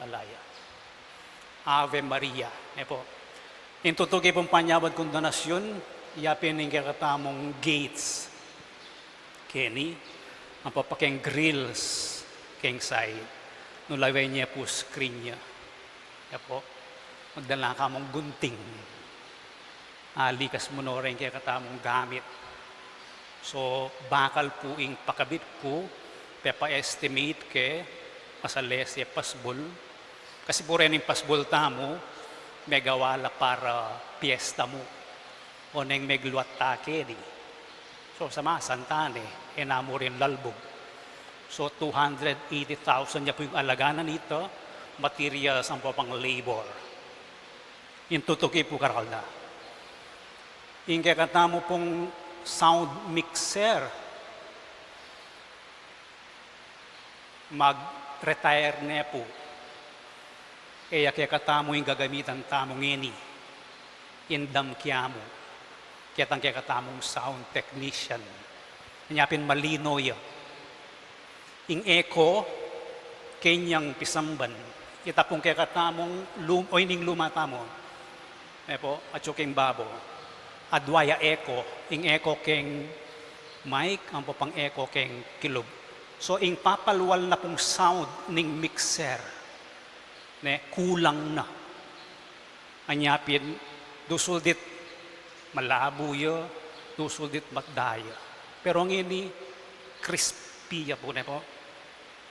Alaya. Ave Maria, ne pu? Ing tutuki pung panyawad kung donasyon, yapin ing kekatamung gates. Keni, ampo pa keng grills, keng side. Nu lawen ye pu screen ya. Ya pu, magdala kamung gunting. Ali kas mu no reng kekatamung gamit. So, bakal pu ing pakabit ku, pepa-estimate ke, masales ye pasbul. Kasi pu reng pasbul tamu, megawa la para piyesta mu. Oneng megluat ta keni. So, samasan ta ne, e na mu rin lalbug. So, two hundred eighty thousand ya pu ing alaga na nita, materials ampo pang labor. Ing tutuki pu karakal na. Ing kekatamu pung sound mixer, mag-retire ne pu. E ya kekatamu ing gagamitan tamu ngeni. Ing damkia mu. Ketang kekatamung sound technician. Nya pin malino ya. Ing echo, kenyang pisamban. Ita pung kekatamung lum-, o ining luma tamu. E pu, atyu keng babo. Adwa ya echo, ing echo keng mic, ampo pang echo keng kilub. So, ing papalwal na pung sound ning mixer, ne, kulang na. Anya pin, dusul dit malabo ya, dusul dit matda ya. Pero ngeni, crispy ya pu, ne pu?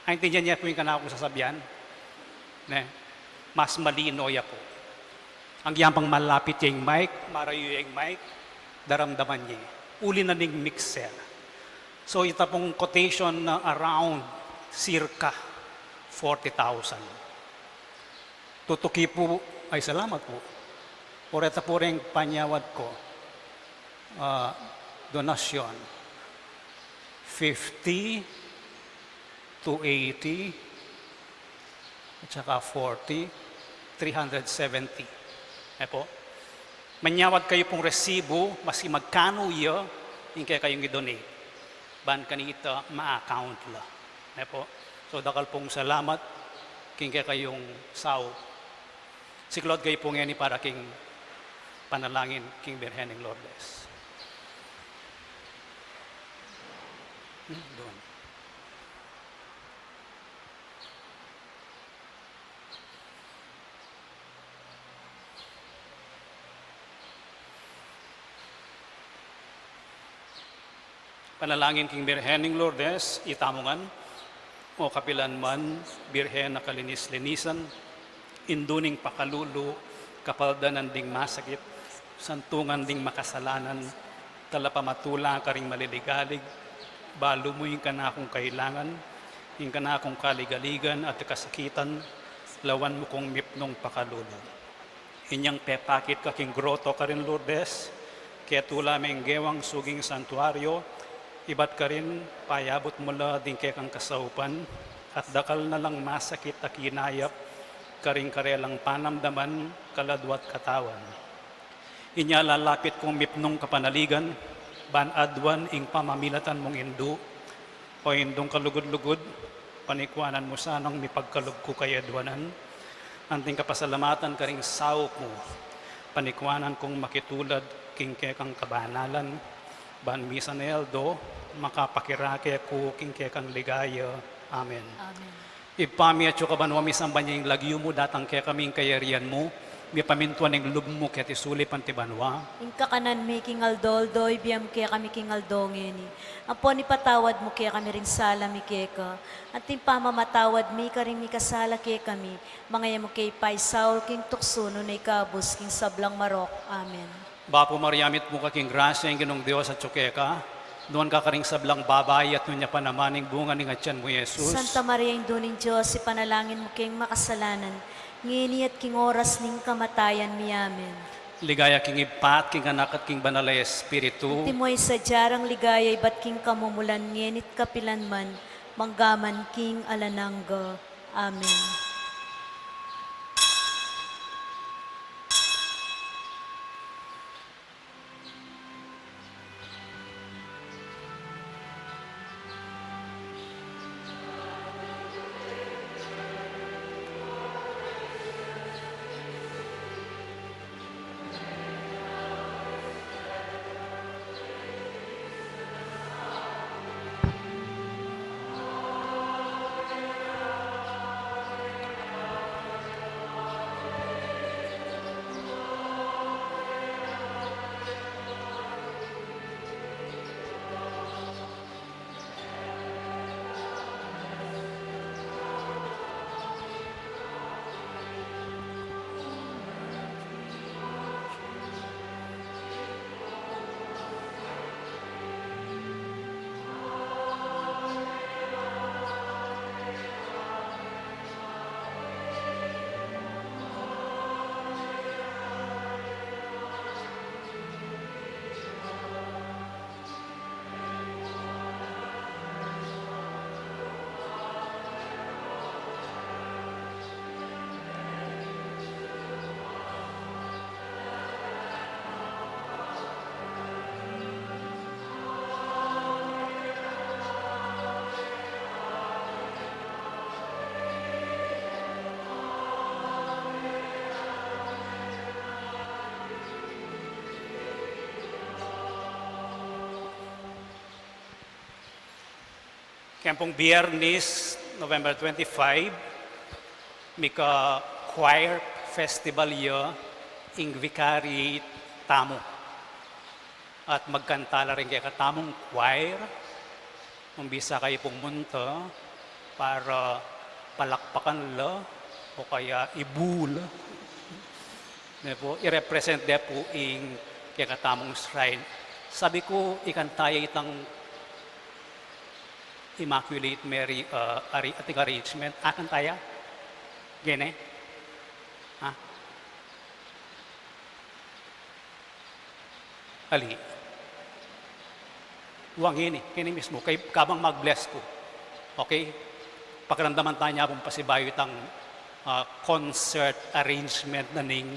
Aintindian ye pu ing kanakung sasabian? Ne? Mas malino ya pu. Agyang pang malapit ya ing mic, marayu ya ing mic, daramdaman ye. Uli na ning mixer. So, ita pung quotation na around circa forty thousand. Tutuki pu, ay, salamat pu. Oreta pu reng panyawad ku, ah, donasyon. Fifty to eighty, at saka forty, three hundred seventy. E pu? Manyawad kayu pung resibu, maski magkanu ya, ing kekayung i-donate. Ban kanita ma-account la. Ne pu? So, dakal pung salamat king kekayung saup. Siklaud kayu pu ngeni para king panalangin king Birhen ning Lourdes. Hmm, dun. Panalangin king Birhen ning Lourdes, itamu ngan. O kapilan man, Birhen a kalinis-linisan, indu ning pakalulu, kapaldanan ding masakit, santungan ding makasalanan, talapamatula karing maliligalig, balu mu ing kanakung kailangan, ing kanakung kaligaligan at kasakitan, lawan mu kung mipnung pakalulu. Inyang pepakit ka king groto karin Lourdes, ketula me ing gewang suging santuario, ibat karin payabut mu la ding kekang kasaupan, at dakal na lang masakit a kinayap karing karelang panamdaman, kaladwa at katawan. Inya lalapit kung mipnung kapanaligan, ban aduan ing pamamilatan mung indu, O Indung kalugud-lugud, panikuanan mu sanang mipagkalub ku kayaduanan, anting kapasalamatan karing saup mu, panikuanan kung makitulad king kekang kabanalan, ban misan a aldo, makapakirake ku king kekang ligaya. Amen. Amen. Ibpa mi atsu ka banua, misamban ya ing lagyu mu, datang kekami ing kayarian mu, mipamintuan ing lub mu keti sulip anti banua. Ing kakanan mi king aldo-aldo, ibie mu kekami king aldo ngeni. Ampon ipatawad mu kekami ring sala mi keka, anting pamamatawad mi karing mikasala kekami, manga e mu ke paisaul king tuksu, nune ikabus king sablang marok. Amen. Bapu Maria, mitmu ka king grasya, ing Ginung Dios atsu keka, nuan ka karing sablang babai, at nuan ya pa naman ing bunga ning atian mu, Jesus. Santa Maria, Indu ning Dios, ipanalangin mu keng makasalanan, ngeni at king oras ning kamatayan mi. Amen. Ligaya king Ibpa, at king Anak, at king Banal a Espiritu. Antimo ing sadya rang ligaya ibat king kamumulan, ngeni at kapilan man, mangga man king alang angga. Amen. Keng pung Biyernes, November twenty-five, mika choir festival ya ing vicariate tamu. At magkanta la ring kekatamung choir, kung bisa kayu pung munta para palakpakan la o kaya ibu la. Ne pu, i-represent de pu ing kekatamung shrine. Sabi ku, ikanta ya itang Immaculate Mary, uh, arra-, ating arrangement. Akanta ya? Gene? Ha? Ali. Wa, ngeni, ngeni mismu, kay, kabang mag-bless ku. Okay? Pakiramdaman taya pung pasibayu itang, ah, concert arrangement na ning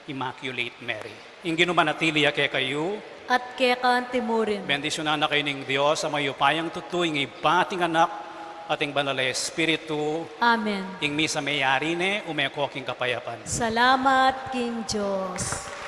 Immaculate Mary. Ing Ginu manatili ya kekayu. At keka naman murin. Bendisyunan na kayu ning Dios a mayupayang tutu, ing Ibpa, at ing Anak, at ing Banal a Espiritu. Amen. Ing misa meyari ne, ume ko king kapayapan. Salamat king Dios.